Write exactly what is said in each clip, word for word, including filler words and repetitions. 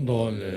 བདག་ནི་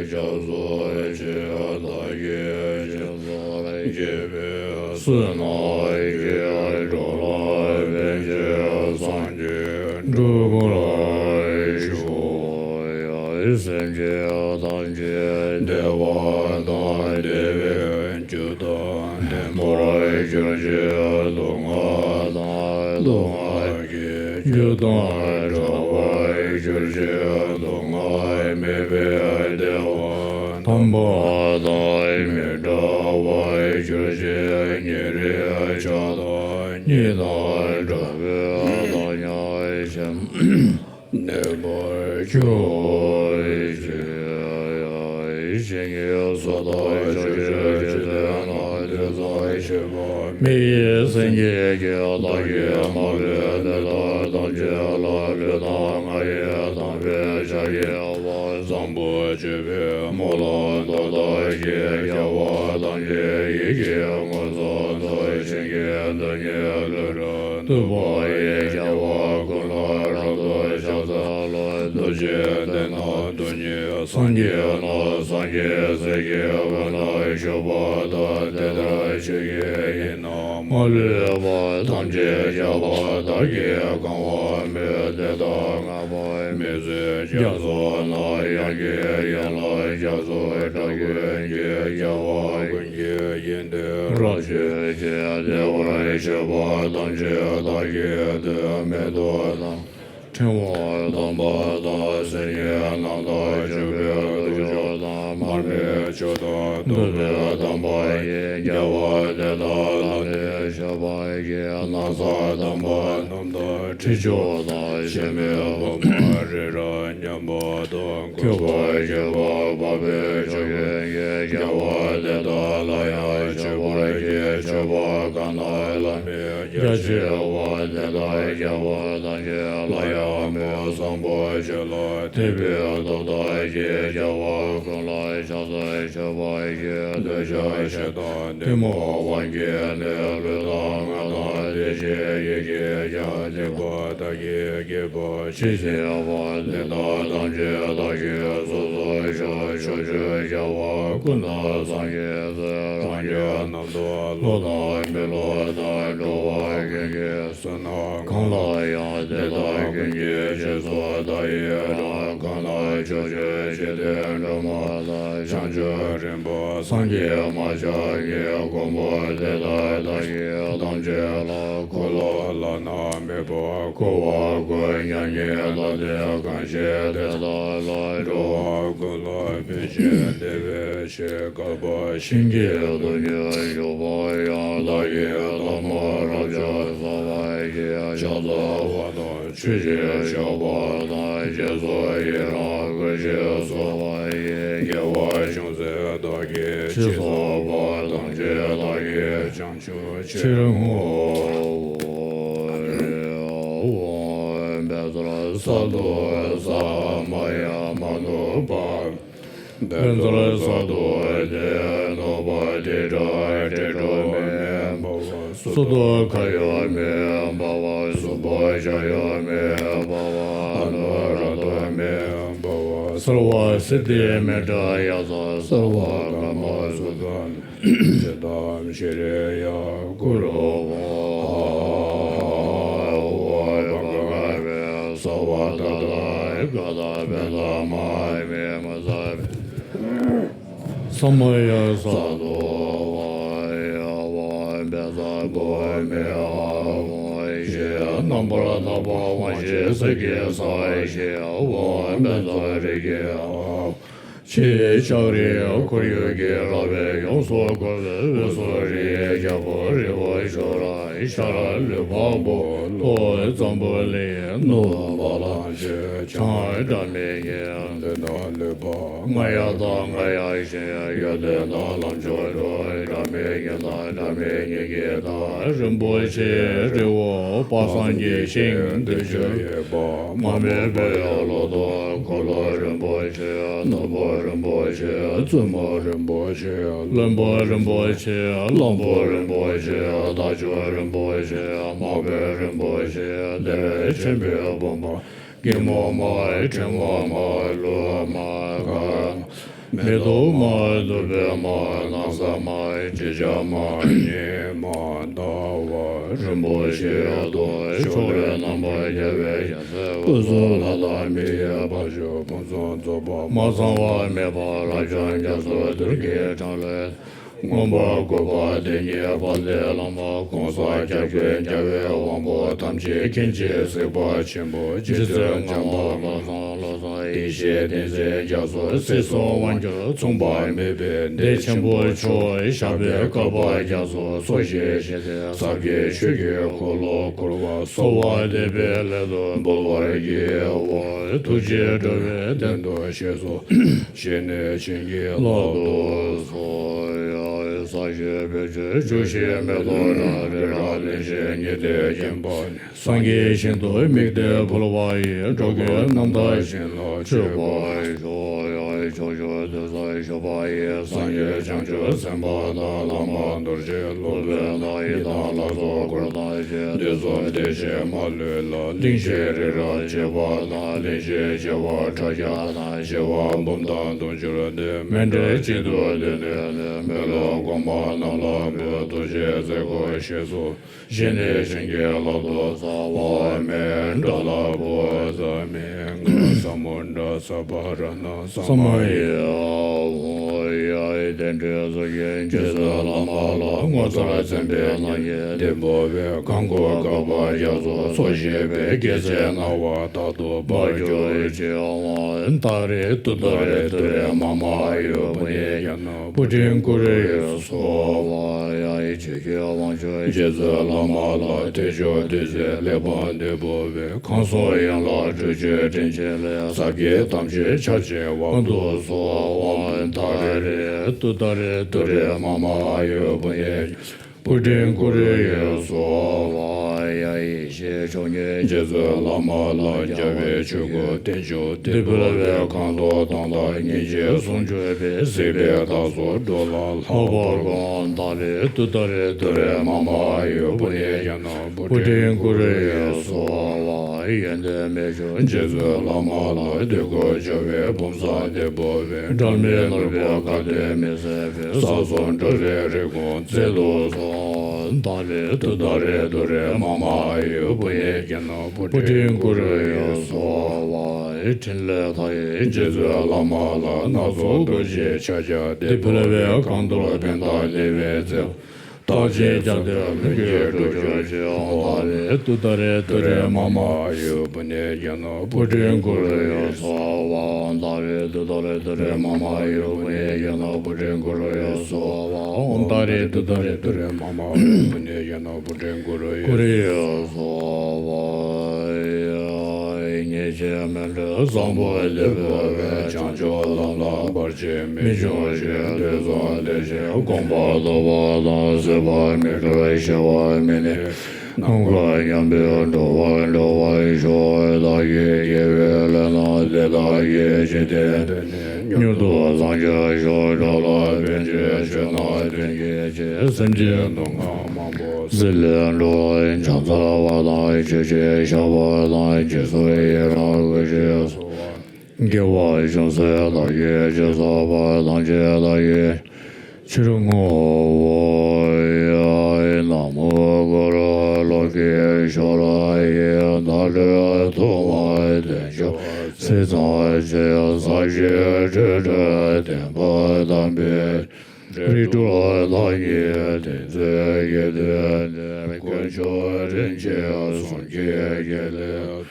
སྐྱབས་སུ་མཆི། བདག་གིས་སྦྱིན་སོགས་བགྱིས་པའི་བསོད་ནམས་ཀྱིས། འགྲོ་ལ་ཕན་ཕྱིར་སངས་རྒྱས་འགྲུབ་པར་ཤོག། སེམས་ཅན་ཐམས་ཅད་བདེ་བ་དང་བདེ་བའི་རྒྱུ་དང་ལྡན་པར་གྱུར་ཅིག། སྡུག་བསྔལ་དང་སྡུག་བསྔལ་གྱི་རྒྱུ་དང་བྲལ་བར་གྱུར་ཅིག། སྡུག་བསྔལ་མེད་པའི་བདེ་བ་དམ་པ་དང་མི་འབྲལ་བར་གྱུར་ཅིག། ཉེ་རིང་ཆགས་སྡང་གཉིས་དང་བྲལ་བའི་བདག་ཉིད་ཆེན་གནས་པར་གྱུར་ཅིག། བཤེས་གཉེན་སོ་ཐར་ཕྱོགས་བཅུའི་འཇིག་རྟེན་ན་དུས་གསུམ་གཤེགས་པ་མི་ཡི་སེང་གེ་ཡི་བདག་གིས་མ་ལུས་དེ་དག་ཐམས་ཅད་ལ་ལུས་དང་ངག་ཡིད་དམ་པའི་ཕྱག་བགྱིས་པ་བཟང་པོ་སྤྱོད་པའི་སྨོན་ལམ་མདོར་བསྡུས་ཀྱིས། རྒྱལ་བ་ཐམས་ཅད་ཡིད་ཀྱིས་མངོན་སུམ་དུ་བྱིན་གྱིས་བརླབས་ནས་ལུས་རབ་ཏུ་བབས་པའི་རྒྱལ་བ་ཀུན་ལ་རབ་ཏུ་ཕྱག་འཚལ་ལོ། རྡོ་རྗེ་གདན་ན་རྡོ་རྗེ་སངས་རྒྱས་ན་སངས་རྒྱས་སྲས་ཀྱི་དབུས་ན་བཞུགས་པ་ལྟར། དེ་ལྟར་ཆོས་ཀྱི་དབྱིངས་རྣམས་མ་ལུས་པ། ཐམས་ཅད་ཁྱབ་པ་དག་གིས་གང་བར་མོས། དེ་དག་བསྔགས་པ་མི་བཟོད་རྒྱ་མཚོ་ན། དབྱངས་ཀྱི་ཡན་ལག་རྒྱ་མཚོ་སྒྲ་ཀུན་གྱིས། རྒྱལ་བ་ཀུན་གྱི་དབྱིངས་དེར་རབ་བརྗོད་ཅིང་། བདེ་བར་གཤེགས་པ་ཐམས་ཅད་བདག་གིས་ཐུགས་མཉེས་པ་དང་། ཕྲེང་བ་དམ་པ་དང་། སིལ་སྙན་རྣམས་དང་བྱུག་པའི་གདུགས་མཆོག་དང་། མར་མེ་མཆོག་དང་བདུག་སྤོས་དམ་པ་ཡིས། རྒྱལ་བ་དེ་དག་ལ་ནི་མཆོད་པ་བགྱི། ན་བཟའ་དམ་པ་རྣམས་དང་། ཁྲི་མཆོག་དང་། བྱད་མའི་པདྨ་རི་རབ་མཉམ་པ་དང་། གུས་པར་མཆོད་པ་འབུལ་བའི་མཆོད་པ་བགྱི། རྒྱལ་བ་དེ་དག་ལ་ཡང་མཆོད་པར་བགྱི། མཆོད་པ་གང་དག་བླ་མེད་རྒྱ་ཆེ་བ་དེ་དག་རྒྱལ་བ་ཐམས་ཅད་ལ་ཡང་སྨོན། བཟང་པོ་ཆོས་ལ་དད་པའི་སྟོབས་དག་གིས། རྒྱལ་བ་ཀུན་ལ་ཕྱག་འཚལ་མཆོད་པར་བགྱི། འདོད་ཆགས་ཞེ་སྡང་གཏི་མུག་དབང་གིས་ནི། ལུས་དང་ངག་དང་བདེ་གཤེགས་ཡིད་ཀྱིས་ཀྱང་། སྡིག་པ་དག་གིས་བགྱིས་པ་ཇི་བཞིན་པ། དེ་དག་ཐམས་ཅད་བདག་གིས་སོ་སོར་བཤགས། ཕྱོགས་བཅུའི་རྒྱལ་བ་ཀུན་དང་སངས་རྒྱས་སྲས། རང་རྒྱལ་རྣམས་དང་ཀླུ་དང་མི་ཀླུ་དང་། འགྲོ་བ་ཀུན་གྱི་བསོད་ནམས་གང་ལ་ཡང་། དེ་དག་ཀུན་གྱི་རྗེས་སུ་བདག་ཡི་རང་། གང་ལ་ཕྱོགས་བཅུའི་འཇིག་རྟེན་སྒྲོན་མ་དང་། བྱང་ཆུབ་རིན་པོ་སངས་རྒྱས་མ་ཆགས་ཀྱི། མགོན་པོ་དེ་དག་བདག་གིས་ཐམས་ཅད་ལ། འཁོར་ལོ་བླ་ན་མེད་པ་བསྐོར་བར་བསྐུལ། མྱ་ངན་ལས་འདས་གང་བྱེད་དེ་དག་ལ། འགྲོ་བ་ཀུན་ལ་ཕན་ཕྱིར་བདེ་བའི་ཆེད། བསྐལ་པ་ཞིང་གི་རྡུལ་སྙེད་བཞུགས་པ་ཡང་། བདག་གིས་ཐོག་མར་རབ་ཕྱག་འཚལ་བར་བགྱི། ཕྱག་འཚལ་བ་དང་མཆོད་ཅིང་བཤགས་པ་དང་། རྗེས་སུ་ཡི་རང་བསྐུལ་ཞིང་གསོལ་བ་ཡི། དགེ་བ་ཅུང་ཟད་བདག་གིས་ཅི་བསགས་པ། ཐམས་ཅད་བདག་གིས་བྱང་ཆུབ་ཕྱིར་བསྔོ། བཛྲ་ས་ཏྭ་ས་མ་ཡ་མ་ནུ་པ། བཛྲ་ས་ཏྭ་དྷཱ་ནུ་པ་ཏཱིཿ་ཏྲ་ཏཱིཿ་ཏྲ་མེ་བྷ་ཝ། སུ་ཏྭ་ཁ་ཡ་མེ་བྷ་ཝ། སུ་པ་ཛ་ཡ་མེ་བྷ་ཝ། ཨ་ནུ་ར་ཏྭ་མེ་བྷ་ཝ། སརྦ་སིདྡྷི་མེ་ཏྲ་ཡ་ཛ། སརྦ་ཀརྨ་སུ་ཏྭ། ཇི་ཏམ་ཤྲཱི་ཡ་གུ་རུ་བྷ་ག་བྷ་ཏ་ཐཱ་ག་ཏ་བཛྲ་མ་མེ་མ་ཛ་བྷེ་ས་མ་ཡ་ས་ཏྭ་བྷ་ཡ་བྷ་བཛྲ་བྷཱུ་མི་ཨ་བྷ་ཞེས་རྣམ་པར་དག་པ་དབང་ཆེན་གསེར་གྱི་ས་ཞེས་བྷ་བཛྲ་རིགས་ཀྱི་ཨ་བྷ། ཕྱི་ཡི་ལྕགས་རིའི་ཁོར་ཡུག་གི་ར་བས་ཡོངས་སུ་བསྐོར་བའི་དབུས་སུ་རིའི་རྒྱལ་པོ་རི་བོ་ཅོག་ར། ཤར་ལུས་འཕགས་པོ། ལྷོ་འཛམ་བུ་གླིང་། ནུབ་བ་ལང་སྤྱོད། བྱང་སྒྲ་མི་སྙན། སྟེང་དུ་ལུས་འཕགས་རྔ་ཡབ་དང་རྔ་ཡབ་བཞིན། གཡོན་སྟེང་དུ་ལམ་མཆོག་དྲུག་སྒྲ་མི་སྙན་དང་སྒྲ་མི་སྙན་གྱི་མཐའ། རིན་པོ་ཆེའི་རི་བོ་དཔག་བསམ་གྱི་ཤིང་བདུན་ཅུ་ཡོད་པ། མ་རྨོས་པའི་ལོ་ཏོག་འཁོར་ལོ་རིན་པོ་ཆེ། ནོར་བུ་རིན་པོ་ཆེ། བཙུན་མོ་རིན་པོ་ཆེ། བློན་པོ་རིན་པོ་ཆེ། གླང་པོ་རིན་པོ་ཆེ། རྟ་མཆོག་རིན་པོ་ཆེ། དམག་དཔོན་རིན་པོ་ཆེ། བདེ་བ་ཆེན་པོའི་བུམ་པ། སྒེག་མོ་མ། དྲེད་མོང་མ། ལུག་མ། ག་མེ་ཏོག་མ། བདུག་སྤོས་མ། ན་བཟའ་མ། དྲི་ཆབ་མ། ཉི་མ། ཟླ་བ། རིན་པོ་ཆེ་གཏོར། ཕྱོགས་ལས་རྣམ་པར་རྒྱལ་བའི་རྒྱལ་སྲས་སྐུ་གསུམ་ལྷ་དང་མི་ཡི་དཔའ་བཅུ་ཕུན་སུམ་ཚོགས་པ་མ་ཚང་བ་མེད་པ་རབ་འབྱམས་རྒྱ་མཚོ་དུར་གྱི་འཕྲང་ལས། མངོན་པར་བསྐོར་པ་དེ་ཉིད་དཔལ་ལྡན་བླ་མ་གོང་ས་སྐྱབས་མགོན་རྒྱལ་བའི་དབང་པོ་ཐམས་ཅད་མཁྱེན་ཅིང་གཟིགས་པ་ཆེན་པོ་རྗེ་བཙུན་སྔགས་པ་བློ་བཟང་བློ་བཟང་ཡེ་ཤེས་བསྟན་འཛིན་རྒྱ་མཚོ་སྲིད་གསུམ་དབང་སྒྱུར་མཚུངས་པ་མེད་པའི་བདེ་ཆེན་པོ་མཆོག་ཞབས་པད་བསྐལ་པ་རྒྱ་མཚོ་འཚོ་ཞིང་གཞེས་ཏེ་ཟབ་རྒྱས་ཆོས་ཀྱི་འཁོར་ལོ་བསྐོར་བ་གསོལ་བ་འདེབས་པའི་སླད་དུ་འབུལ་བར་བགྱིའོ། ཐུགས་རྗེས་འགྲོ་བའི་དོན་དུ་གཤེགས་སོ། བཞེས་ནས་བྱིན་གྱིས་བརླབ་ཏུ་གསོལ། ཡ་ས་གཞི་བེ་ཅོན་ཆུ་ཞིང་མེ་ཏོག་བཀྲ་རི་རབ་བརླན་ཞིང་ཉི་ཟླས་བརྒྱན་པ་ནི། སངས་རྒྱས་ཞིང་དུ་དམིགས་ཏེ་འཕོ་བ་ཡི། འགྲོ་ཀུན་རྣམ་དག་ཞིང་ལ་སྤྱོད་པར་ཤོག། ཡ་ཕྱོགས་བཅུ་དུས་གསུམ་བཞུགས་པ་ཡི། སངས་རྒྱས་བྱང་ཆུབ་སེམས་དཔའ་དང་བླ་མ་རྡོ་རྗེ་སློབ་དཔོན་དང་ཡི་དམ་ལྷ་ཚོགས་འཁོར་དང་བཅས། དུས་གསུམ་བདེ་ཆེན་མ་ལུས་ལ། གླིང་བཞི་རི་རབ་བཅས་པ་དང་། གླིང་བཞི་བྱེ་བ་ཕྲག་བརྒྱ་དང་། བྱེ་བ་འབུམ་དང་དུང་ཕྱུར་དུ། མཎྜལ་གཅིག་ཏུ་བསྡུས་ནས་ནི། མི་ལུས་གོང་མ་རྣམས་ལ་འབུལ། ཐུགས་རྗེས་བརྩེར་བསྐུལ་གཤེགས་སུ། བཞེས་ནས་བྱིན་གྱིས་བརླབ་ཏུ་གསོལ། ཨོཾ་མཎྜ་ལ་བྷཱུ་ཛ་མི་ཀ་ས་མུ་ཌ་ས་བ་ར་ཎ་ས་མ་ཡ། ཨོཾ་ཡ་ཨི་དེ་འདྲའི་གཟུགས་ཅན་རྗེ་བཙུན་བླ་མ་ལ། ངོ་མཚར་མཚན་དཔེའི་རྣམ་འགྱེད་འདི་འབུལ་བས། གང་སྐུ་བསྐལ་པ་རྒྱ་མཚོ་འཚོ་བཞེས་པའི། དགེ་ཚེ་རྣ་བ་རྟག་ཏུ་བབ་གྱུར་ཅིག། ཨོཾ་ཏཱ་རེ་ཏུཏྟཱ་རེ་ཏུ་རེ་མ་མ་ཨ་ཡུ་བུ་ནྱེ་ཛྙཱ་ན་པུ་ཊིཾ་ཀུ་རེ་ཡེ་སྭཱ་ཧཱ། ཡ་ཨི་ཆོས་ཀྱི་དབང་ཕྱུག་རྗེ་བཙུན་བླ་མ་ལ། ཐེག་མཆོག་ཏུས་གསུམ་གླེགས་བམ་འདི་འབུལ་བས། གང་གསུང་ཡན་ལག་དྲུག་ཅུའི་དྲིན་ཅན་ལས། ཟབ་རྒྱས་ཐམས་ཅད་ཆར་ཆེན་དབང་དུ་སོང་། ཨོཾ་ཏཱ་རེ་ཏུཏྟཱ་རེ་ཏུ་རེ་མ་མ་ཨ་ཡུ་བུ་ནྱེ་ཛྙཱ་ན་པུ་ཊིཾ་ཀུ་རེ་ཡེ་སྭཱ་ཧཱ། ཡ་ཡེ་ཤེས་མཆོག་བརྙེས་རྗེ་བཙུན་བླ་མ་ལ། རྒྱལ་བའི་ཆོས་སྐུ་རྟེན་མཆོག་འདི་འབུལ་བས། གང་དུ་བཏང་དང་སྙིང་རྗེས་ཟུང་འཇུག་པའི། གཟིགས་པས་བདག་སོགས་འགྲོ་ལ་ལྷག་པར་དགོངས། ཏཱ་རེ་ཏུཏྟཱ་རེ་ཏུ་རེ་མ་མ་ཨ་ཡུ་བུ་ནྱེ་ཛྙཱ་ན་པུ་ཊིཾ་ཀུ་རེ་ཡེ་སྭཱ་ཧཱ། ཡོན་ཏན་མིག་ཆུ་རྗེ་བཙུན་བླ་མ་ལ། དུས་ཀུན་འབྱོར་བའི་བུམ་བཟང་འདི་འབུལ་བས། འབྲལ་མེད་ནོར་བུའི་དཀའ་སྡུག་མི་བཟད་པའི། ས་གསུམ་འགྲོ་བའི་རེ་སྐོང་བསྩལ་དུ་གསོལ། ཏཱ་རེ་ཏུཏྟཱ་རེ་ཏུ་རེ་མ་མ་ཨ་ཡུ་བུ་ནྱེ་ཛྙཱ་ན་པུ་ཊིཾ་ཀུ་རེ་ཡེ་སྭཱ་ཧཱ། ཕྲིན་ལས་མཐའ་ཡས་རྗེ་བཙུན་བླ་མ་ལ། སྣ་ཚོགས་རྡོ་རྗེའི་ཕྱག་རྒྱ་འདི་འབུལ་བས། གང་འདོད་ཕན་དང་ལེགས་པའི་ཚེ། རྟག་ཅིག་བསྐྱངས་ཏེ་ལྷུན་གྱིས་གྲུབ་གྱུར་ཅིག། ཨོཾ་ཏཱ་རེ་ཏུཏྟཱ་རེ་ཏུ་རེ་མ་མ་ཨ་ཡུ་བུ་ནྱེ་ཛྙཱ་ན་པུ་ཊིཾ་ཀུ་རེ་ཡེ་སྭཱ་ཧཱ། ཨོཾ་ཏཱ་རེ་ཏུཏྟཱ་རེ་ཏུ་རེ་མ་མ་ཨ་ཡུ་བུ་ནྱེ་ཛྙཱ་ན་པུ་ཊིཾ་ཀུ་རེ་ཡེ་སྭཱ་ཧཱ། ཨོཾ་ཏཱ་རེ་ཏུཏྟཱ་རེ་ཏུ་རེ་མ་མ་ཨ་ཡུ་བུ་ནྱེ་ཛྙཱ་ན་པུ་ཊིཾ་ཀུ་རེ་ཡེ་སྭཱ་ཧཱ། ཡ་ཉེས་ཆད་མེད་པའི་བཟང་པོ་འདི་འབུལ་བས། བྱང་ཆུབ་ལམ་ལ་བར་ཆད་མི་འབྱུང་ཞིང་། དུས་གསུམ་བདེ་ཆེན་དགོངས་པ་རྫོགས་པ་དང་། སྲིད་པ་མི་འཁྲུལ་ཞི་བ་མི་གནས། ནམ་མཁའ་མཉམ་པའི་འགྲོ་བ་འགྲོ་བར་ཤོག། བདག་གི་དགེ་བའི་ལས་རྣམས་དེ་དག་གིས། འཇིག་རྟེན་འདི་ནས་མྱུར་དུ་བཟང་པོར་ཤོག། འགྲོ་ལ་ཕན་ཕྱིར་བྱོན་ན་མཐུན་རྒྱུ་ཆེ། སེམས་ཅན་སྡུག་བསྔལ་མང་པོ་སེལ་བའི་འགྲོ་བ། ཕྱག་འཚལ་བ་དང་མཆོད་ཅིང་བཤགས་པ་དང་། རྗེས་སུ་ཡི་རང་བསྐུལ་ཞིང་གསོལ་བ། དགེ་བ་ཅུང་ཟད་བདག་གིས་ཅི་བསགས་པ། ཐམས་ཅད་བདག་གི་ཕྱིར་བསྔོའོ། ཡ་ན་མོ་གུ་རུ་ལོ་ཀེ་ཤྭ་ར་ཡེ། བདག་འདྲའི་ཐུབ་དབང་དེ་ཕྱོགས་སྲིད་ཚངས་སྤྱོད། ཟབ་ཞི་སྤྲོས་བྲལ་བདེན་པ་དམ་པའི། རིགས་དྲུག་བདག་ཉིད་བསྟེན་མཛད་ཀྱི། དུས་འདིར་དཀོན་མཆོག་དྲིན་ཅན་གསུམ་གྱི་དགེ་ལེགས།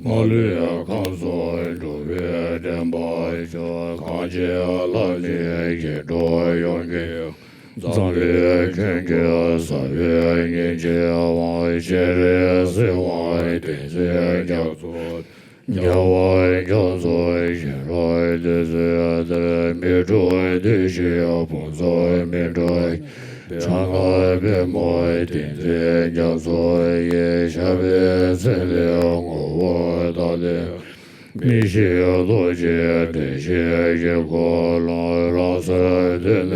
མ་ལུས་ཁམས་གསུམ་འགྲོ་བའི་འདྲེན་པ་མཆོག། གང་ཕྱིར་བླ་མེད་མཁའ་འགྲོ་ཡོངས་ཀྱི། འཛམ་བུའི་ཁྱོན་གྱི་ཟབ་པའི་སྙིང་རྗེའི་དབང་། སྤྱན་རས་གཟིགས་དབང་བསྟན་འཛིན་རྒྱ་མཚོ། རྒྱལ་བ་རྒྱ་མཚོ་ཞིང་རབ་ཏུ་བརྩེགས་དེར། མི་འཁྲུགས་བདུད་བཞིའི་དཔུང་ཚོགས་མི་འཁྲུགས། ཕྱག་ན་པདྨོ་བསྟན་འཛིན་རྒྱ་མཚོ་ཡི། ཞབས་པད་མཚན་ལས་ངོ་བོ་བཏགས་ཏེ། མི་ཤིགས་རྡོ་རྗེ་དྲན་ཤེས་ཀྱི། འཁོར་ལོ་རང་གསལ་དེ་ནས་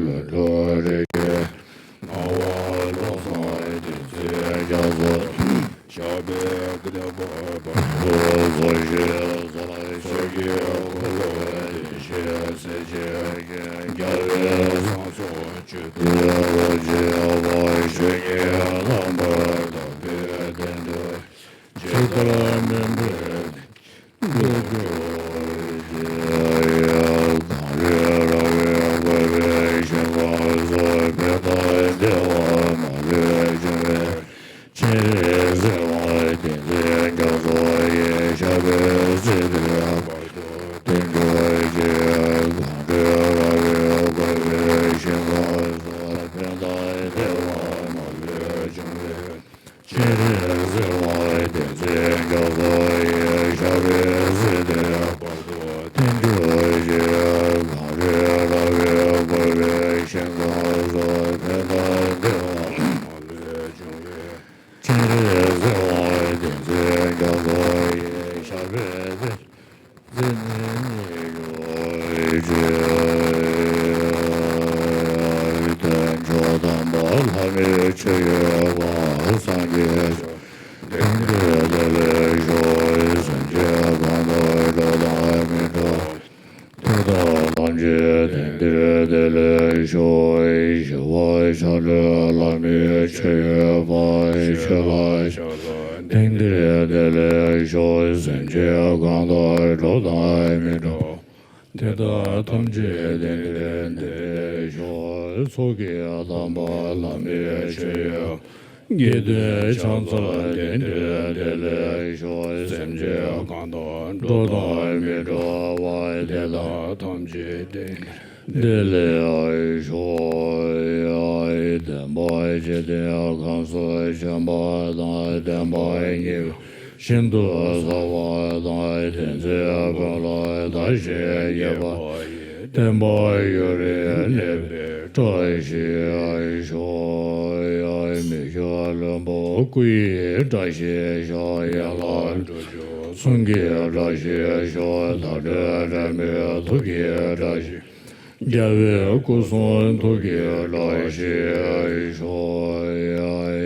ལྷུན་གྲུབ་རིགས་ཀྱི། སྣང་བ་ཀློང་བཟང་བསྟན་འཛིན་རྒྱ་མཚོ། ཞབས་པད་བརྟན་པར་བར་དུ་རྫོགས་ཤིང་ཚོགས་ཀྱི་འཁོར་ལོ་བརྟན་ཅིང་གསལ་བྱེད་ཅིང་རྒྱལ་བའི་སྲས་ཚོགས་མཆོད་དེ་རབ་རྒྱས་པ། ཆོས་ཉིད་རྣམ་པར་དག་པའི་རྟེན་འབྲེལ་ཇི་ལྟར་སྨོན་པའི་ལུས་གྱུར་ཅིག་གངས་རི་ར་བས་བསྐོར་བའི་ཞིང་ཁམས་སུ། ཕན་དང་བདེ་བ་མ་ལུས་འབྱུང་བའི་སྤྱན་རས་གཟིགས་དབང་བསྟན་འཛིན་རྒྱ་མཚོ་ཡི། ཞབས་པད་སྲིད་མཐའི་བར་དུ་བརྟན་གྱུར་ཅིག་གངས་རི་ར་བས་བསྐོར་བའི་ཞིང་ཁམས་སུ། ཕན་དང་བདེ་བ་མ་ལུས་འབྱུང་བའི་སྤྱན་རས་གཟིགས་དབང་བསྟན་འཛིན་རྒྱ་མཚོ་ཡི། ཞབས་པད་སྲིད་མཐའི་བར་དུ་བརྟན་གྱུར་ཅིག་གངས་རི་ར་བས་བསྐོར་བའི་ཞིང་ཁམས་སུ། ཕན་དང་བདེ་བ་མ་ལུས་འབྱུང་བའི་སྤྱན་རས་གཟིགས་དབང་བསྟན་འཛིན་རྒྱ་མཚོ་ཡི། ཞབས་པད་སྲིད་མཐའི་བར་དུ་བརྟན་གྱུར་ཅིག་དལ་འབྱོར་དམ་པ་ལྷ་མིའི་མཆོད་ཡོན་དཔལ། སངས་རྒྱས་ཆོས་དེང་འདིར་བདེ་ལེགས་ཤོག་སེམས་ཅན་གང་དག་འགྲོ་དང་མི་འགྲོ་དེ་དག་ཐམས་ཅད་དེང་འདིར་བདེ་ལེགས་ཤོག་ཞི་བ་ཤ་ལོས་ལྷ་མིའི་མཆོད་ཡོན་དཔལ། ཆོས་ལ་ཕྱག་འཚལ་དེང་འདིར་བདེ་ལེགས་ཤོག་སེམས་ཅན་གང་དག་འགྲོ་དང་མི་འགྲོ་དེ་དག་ཐམས་ཅད་དེང་འདིར་བདེ་ལེགས་ཤོག་ཚོགས་ཀྱི་དམ་པ་ལྷ་མིའི་མཆོད་ཡོན་དགེ་འདུན་ཕྱག་འཚལ་དེང་འདིར་བདེ་ལེགས་ཤོག་སེམས་ཅན་གང་དག་འགྲོ་དང་མི་འགྲོ་བ་དེ་དག་ཐམས་ཅད་དེང་འདིར་བདེ་ལེགས་ཤོག་བདེན་པ་བཞི་ལྡན་ཁམས་སུ་བྱོན་པ་དང་བདེན་པ་གཉིས་ཤིན་ཏུ་གསལ་བ་དང་། བསྟན་འཛིན་ཀུན་ལ་བདག་བཞིན་གཤེགས་པ་ཡི། བསྟན་པ་ཡུན་རིང་གནས་པའི་བཀྲ་ཤིས་ཤོག་མི་བསྐྱོད་ལྷུན་པོ་སྐུ་ཡི་བཀྲ་ཤིས་ཤོག་ཡན་ལག་དྲུག་ཅུ་གསུང་གི་བཀྲ་ཤིས་ཤོག་མཐའ་བྲལ་དྲི་མེད་ཐུགས་ཀྱི་བཀྲ་ཤིས། རྒྱལ་བའི་སྐུ་གསུང་ཐུགས་ཀྱི་བཀྲ་ཤིས་ཤོག་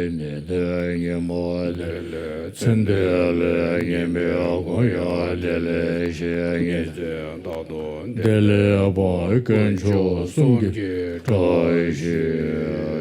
ནད་གདོན་ཉོན་མོངས་བདེ་ལེགས། ཚེ་འདི་ལས་ངེས་མེད་དགོངས་ཡངས་བདེ་ལེགས་ཤོག་ཉིན་མཚན་རྟག་ཏུ་བདེ་ལེགས་པ། དཀོན་མཆོག་གསུམ་གྱི་བཀྲ་ཤིས་